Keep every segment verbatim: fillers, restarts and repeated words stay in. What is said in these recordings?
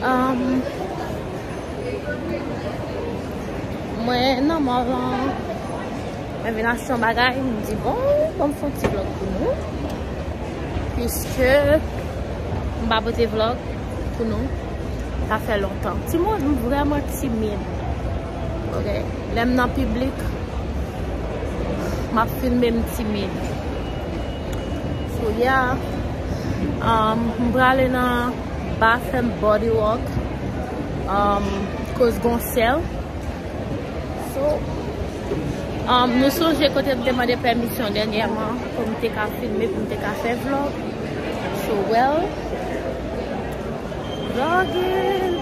Um, mwen nan mall lan, mwen vin achte yon bagay, m di bon, bon m fè yon ti vlog pou nou. Piske m pa pote vlog pou nou. Sa fè lontan. Timoun, m vrèman timid. Ok. Lè m nan piblik, m ap filme m timid. So, yeah. Um, m prale nan Bath and Body Works. Um, koz gon sale. So, um, nou sonje kote m te mande pèmisyon dènyèman pou m te ka filme, pou m te ka fè vlog. So, well, vlogging.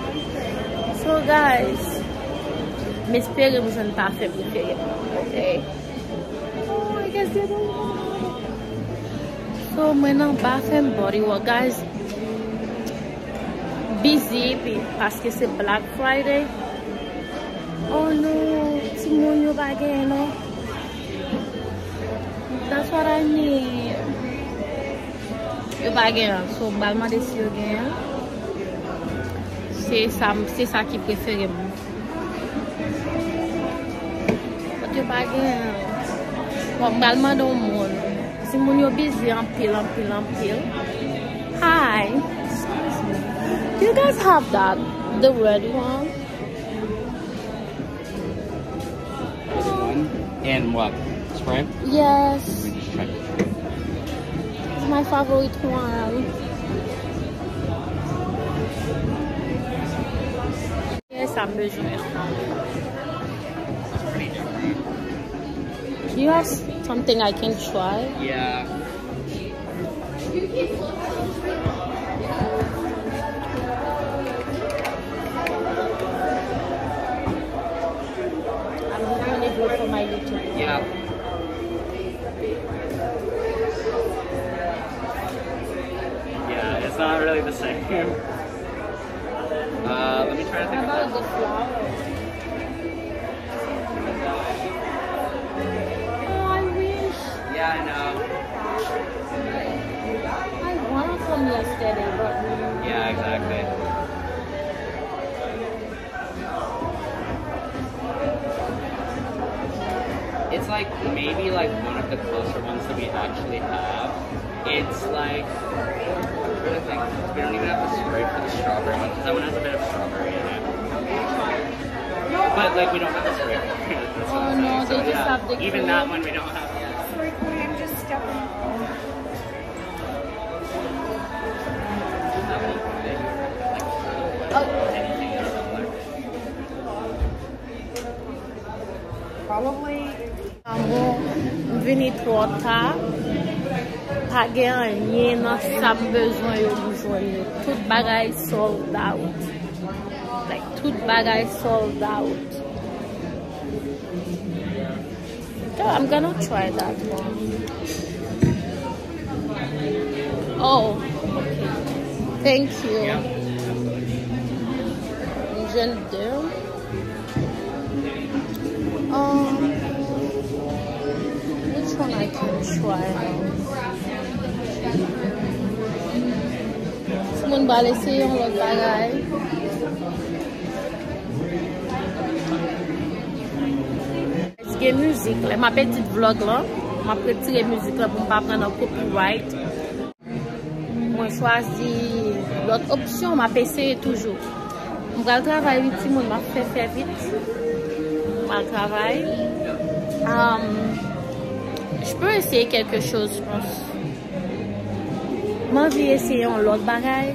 So, guys, m espere m jwenn pafè prefere m. Ok. Oh, I guess they don't want it. So, mwen nan Bath and Body Works, guys. Busy, pi-, paske se Black Friday. Oh no, timoun yo pa genyen non. That's what I mean. Yo pa genyen, so m pral mande si yo genyen. Se sa, se sa ki prefere m. But yo pa genyen. Bon, m pral mande yon moun. Timoun yo busy anpil, anpil, anpil. Hi. Excuse me. Do you guys have that? The red one? This one? And what? Sprite? Yes. Let me just check. It's my favorite one. Yes, I'm bezwen. You have something I can try? Yeah. I'm just gonna do it for my YouTube. Yeah. Yeah, it's not really the same. Uh, let me try to think about the flower. Oh, I wish. Yeah, I know. I won some yesterday, but yeah, exactly. It's like maybe like one of the closer ones that we actually have. It's like, I'm trying to think. We don't even have the Sprite for the strawberry one because that one has a bit of strawberry in it. But like we don't have the Sprite. That's what I'm saying. Oh no, they just have the cream. So yeah, even that one we don't have. Sorry, Queen, I'm just stepping. Probably. Amour, m vini twò ta. Pa gen anyen nan sa m bezwen yo m jwenn yo. Tout bagay sold out. Like, tout bagay sold out. So I'm gonna try that one. Oh, okay. Thank you. M jwenn de. Um, which one I can try? Si moun ba l eseye yon lòt bagay. Gen mizik, lè m ap edit vlog lan, m ap retire mizik lan pou m pa pran nan copyright. Mwen chwazi lòt opsyon, m ap eseye toujou. M pral travay wi timoun, m ap fè fè vit. M pral travay. Um, je peux essayer quelque chose, je pense. M anvi eseye yon lòt bagay.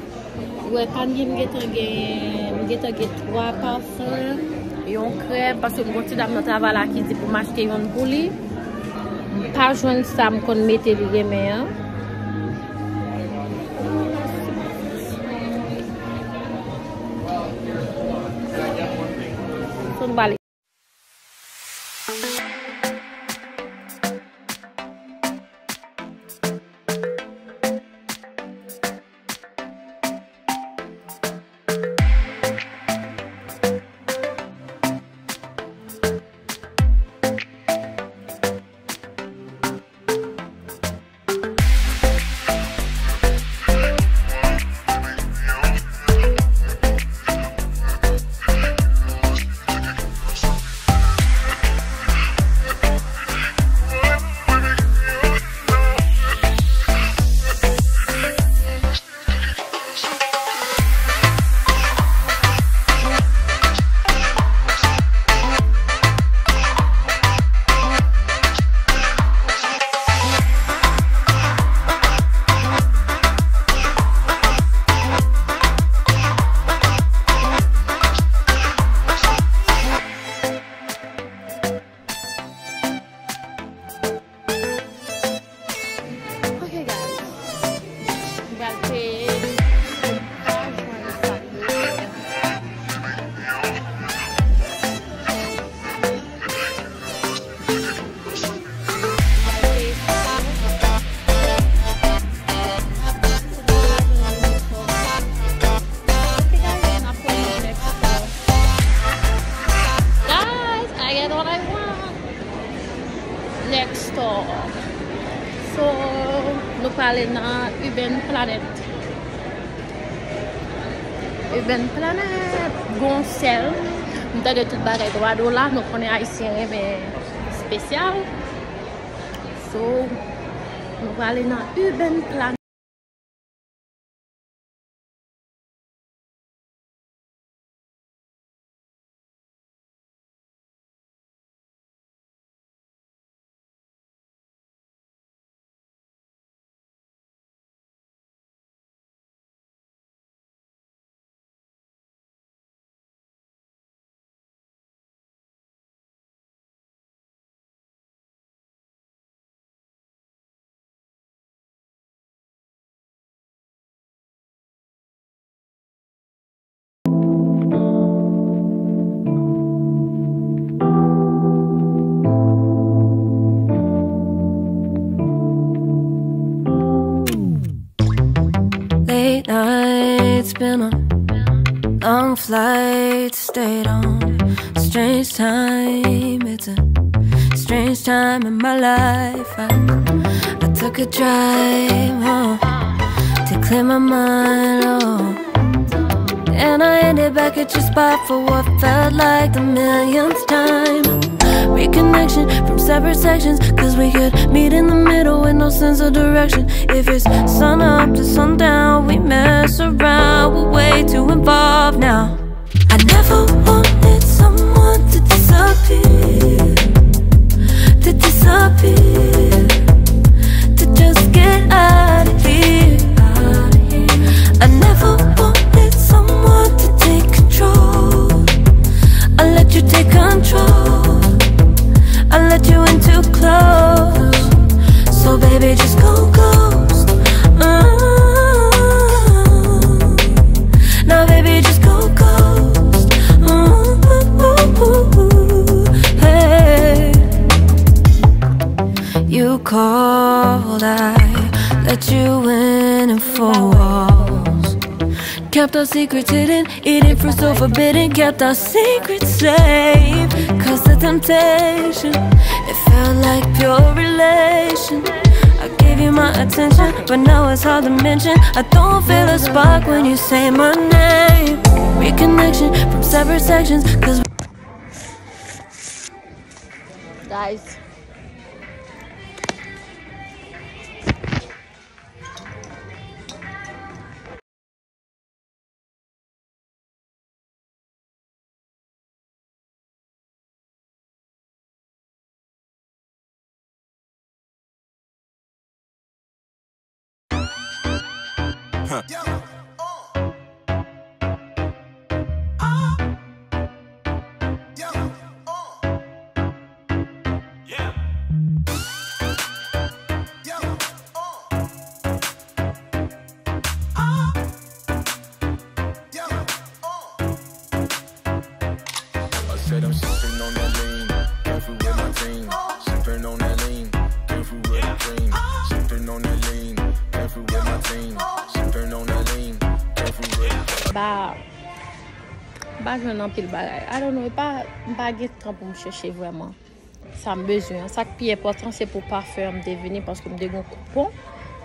Wè, pa m gen, m gentan gen, m gentan gen twa pafen, yon krèm, paske m gon ti dam nan travay la ki di pou m achte youn pou li. M pa jwenn sa m konn mete li renmen an. So, nou pale. Nan Urban Planet. Urban Planet, gon sèl. M tande tout bagay twa dola, nou konnen Ayisyen renmen espesyal. So, nou prale nan Urban Planet. Late nights, been on long flights, stayed on strange time. It's a strange time in my life. I, I took a drive home to clear my mind, oh. And I ended back at your spot for what felt like the millionth time. Reconnection from separate sections, 'cause we could meet in the middle with no sense of direction. If it's sun up to sundown, we mess around, we're way too involved now. I never wanted someone to disappear, to disappear, to just get out of here. I never wanted someone to take control. I let you take control. I let you in too close. So baby, just go ghost. Mm. Now baby, just go ghost. Mm, hey. You called, I let you in and four walls. Kept our secrets hidden, eating fruit so forbidden. Kept our secrets safe, 'cause the temptation, it felt like pure relation. I gave you my attention, but now it's hard to mention. I don't feel a spark when you say my name. Reconnection from separate sections, 'cause Guys, I said I'm sipping on that lean, careful with my team. Sipping on that lean, careful with the cream. Sipping on that lean, careful with my team. Sipping on that lean, careful with the Ba, m pa jwenn anpil bagay. I don't know, e pa, m pa gen tan pou m chèche vrèman sa m bezwen an. Sa k pi enpòtan, se pou pafen an m te vini, paske m te gen yon koupon,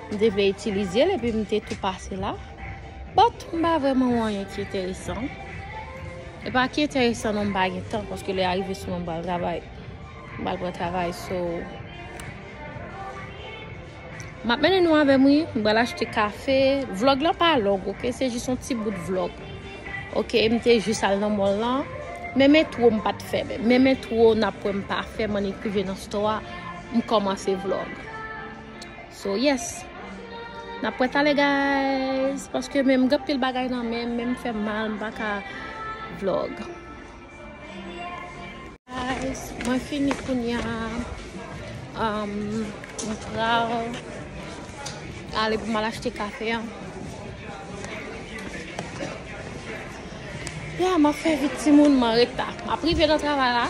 m te vle itilize l, epi m te tou pase la. But, m pa vrèman wè anyen ki enteresan. E pa ki enteresan non, m pa gen tan, paske lè a rive sou mwen, m pral travay. M pral pran travay, so, m ap mennen nou avè m, wi. M pral achte kafe. Vlòg lan pa long, oke? Se jis yon ti bout vlòg. Oke, m te jis al nan mall lan. Men metwo m pa t fè, men, men metwo n ap wè m pa fè, m annik rive nan store a, m kòmanse vlòg. So, yes. N ap wè talè, guys, paske men m gen anpil bagay nan men m, men m fè mal, m pa ka vlòg. Guys, mwen fini kounye a. Um, mwen pral ale pou m al achte kafe an. Ya, m ap fè vit timoun, m an reta. M ap rive nan travay la.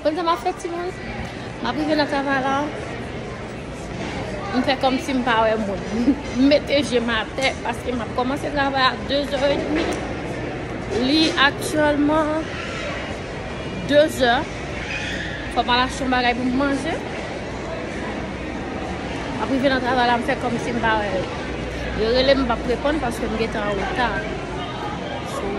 Pandan m ap fè timoun, m ap rive nan travay la. M fè kòmsi m pa wè moun. M mete je m atè paske m ap kòmanse travay a de zè edmi. Li aktyèlman de zè. Fò m al achte yon bagay pou m manje. Ap rive nan travay la, m fè kòmsi m pa wè yo. Yo rele m, m p ap reponn paske m gentan an reta. So,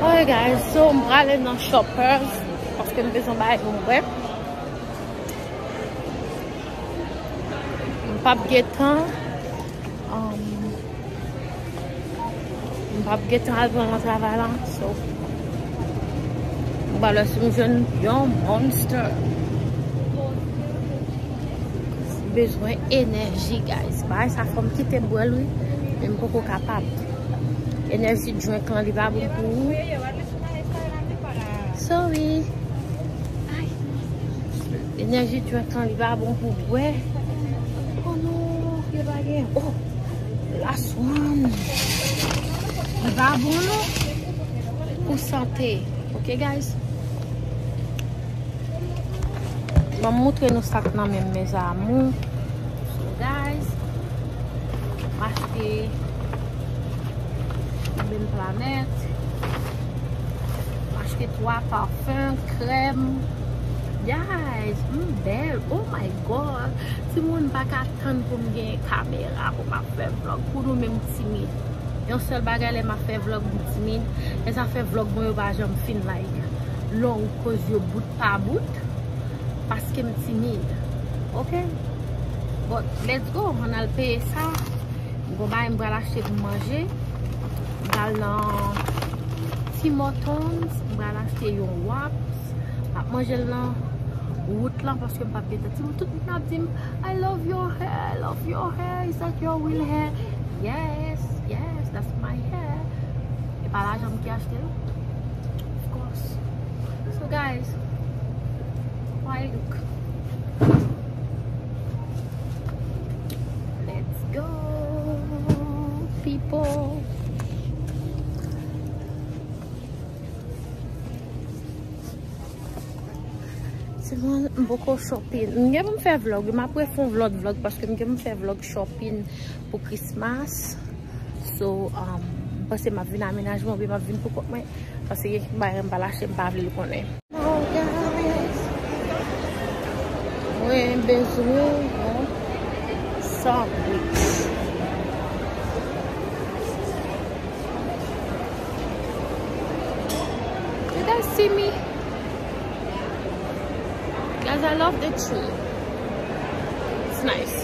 Alright guys, so m prale nan Shoppers paske m bezwen bagay pou m bwè. M p ap gen tan, um, m p ap gen tan al pran nan travay la, so m pral wè si m jwenn yon Monster. Bezwen enèji, guys. Bagay sa fò m kite bwè l, wi. Men m poko kapab. Enèji drink lan, li pa bon pou ou. Sorry. Ay. Enèji drink lan, li pa bon pou bwè. Oh non, li pa gen. Oh, last one. Li pa bon, non. Pou sante. Ok, guys? Ban m montre nou sa k nan men m, mes amours. So, guys, m achte Urban Planet. M achte twa pafen, krèm. Guys, m bèl. Oh my God. Timoun, m pa ka tann pou m gen kamera, pou m ap fè vlog. Pou nou menm timid. Yon sèl bagay, lè m ap fè vlog, m timid. Lè zafè vlog mwen yo pa janm fin, like, long, koz yo bout pa bout, paske m timid. Ok? But let's go, ann al peye sa. M gon bagay m pral achte pou m manje. M pral nan Tim Hortons, m pral achte yon wraps. M ap manje l nan wout lan paske m p ap gen tan. Timoun, tout moun ap di m, "I love your hair, I love your hair. Is that your real hair?" Yes, yes, that's my hair. E pa lajan m ki achte l. Of course. So guys, why look? Let's go, people. Timoun, m poko shopping. M gen pou m fè vlog, wi, m ap refè yon lòt vlog paske m gen pou m fè vlog shopping pou Christmas. So, um, m panse m ap vin a mennaj mwen oubyen m ap vin pou kont mwen. Paske gen kèk bagay m pa lache, m pa vle l konnen. Oh, guys. Mwen bezwen yon sandwich. You guys see me? Guys, I love the tree. It's nice.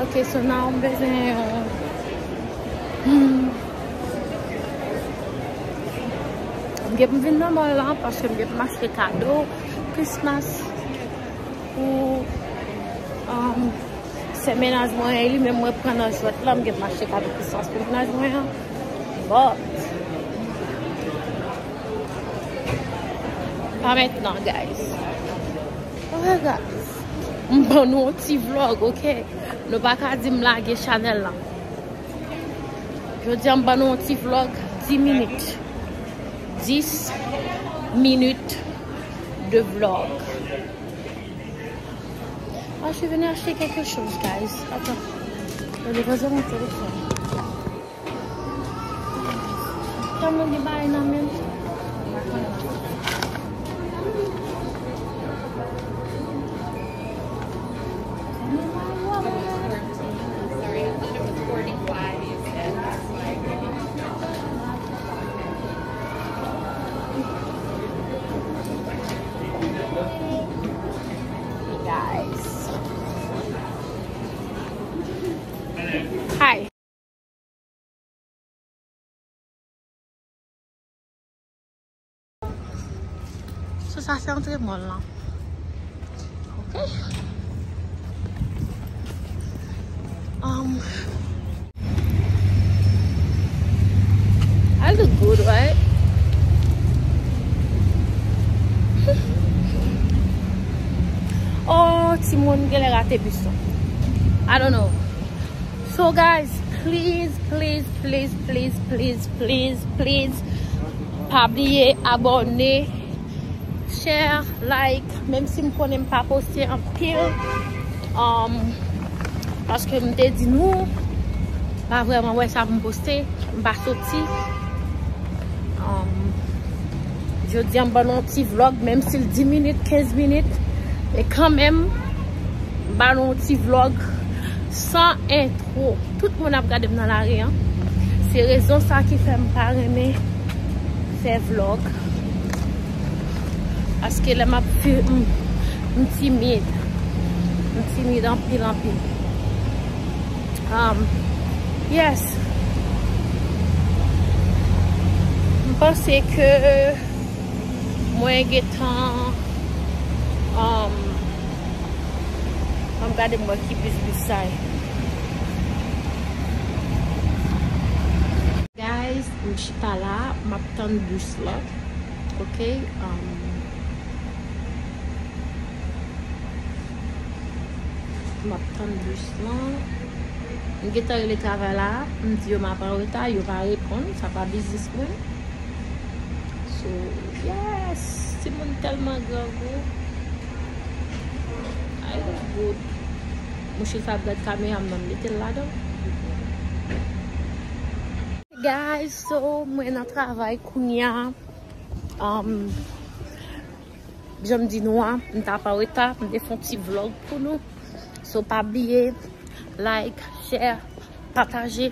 Ok, so now m bezwen, uh, hmm. M gen pou m vin nan mall la paske m gen pou m achte kado Christmas pou, um, sè mennaj mwen, e li menm mwen pran nan jwèt la, m gen pou m achte kado Christmas pou mennaj mwen an. But pa mentnan, guys. Ok, guys. M ban nou yon ti vlog, ok? Nou pa ka di m lage chanèl lan. Jodi a m ban nou yon ti vlog, dis minit. Dis minit de vlog. Ah, je suis venue acheter quelque chose, guys. Attends. Je vais regarder mon téléphone. Tèlman gen bagay nan men m. Hey guys. Hi. So sa se antre mall lan. Ok. Um, I look good, right? Oh, timoun, genlè rate bis lan. I don't know. So guys, please, please, please, please, please, please, please, pa bliye abòne, share, like, menm si m konnen m pa poste anpil, um, paske m te di nou, m pa vrèman wè sa pou m poste, m pa soti. Um, jodi a m ban nou yon ti vlog, menm si l dis minit, kenz minit, men kanmenm, m ban nou yon ti vlog san entwo. Tout moun ap gade m nan lari an. Se rezon sa ki fè m pa renmen fè vlog. Paske lè m ap fi-, m, m timid. M timid anpil, anpil. Um, yes. M panse ke mwen gentan, um, ann gade m wè ki bis bis sa ye. Guys, m chita la, m ap tann bis la. Ok, um, m ap tann bis lan. M gentan rele travay la, m di yo m ap an reta, yo pa reponn, sa pa biznis mwen. So, yes, timoun tèlman grangou. I look good. Mouche sa ap gad kamera m nan, m mete l ladan. Guys, so mwen nan travay kounye a. Um, jan m di nou a, m t ap an reta, m te fè yon ti vlog pou nou. So pa bliye, like, share, pataje.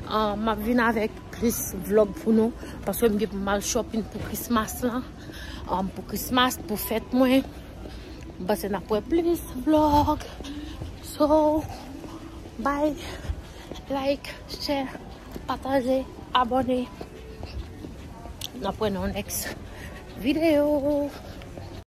Um, m ap vin avèk plis vlog pou nou, paske m gen pou m al shopping pou Christmas lan. Um, pou Christmas, pou fèt mwen. M panse n ap wè plis vlog. So, bye. Like, share, pataje, abòne. N ap wè nan yon next video.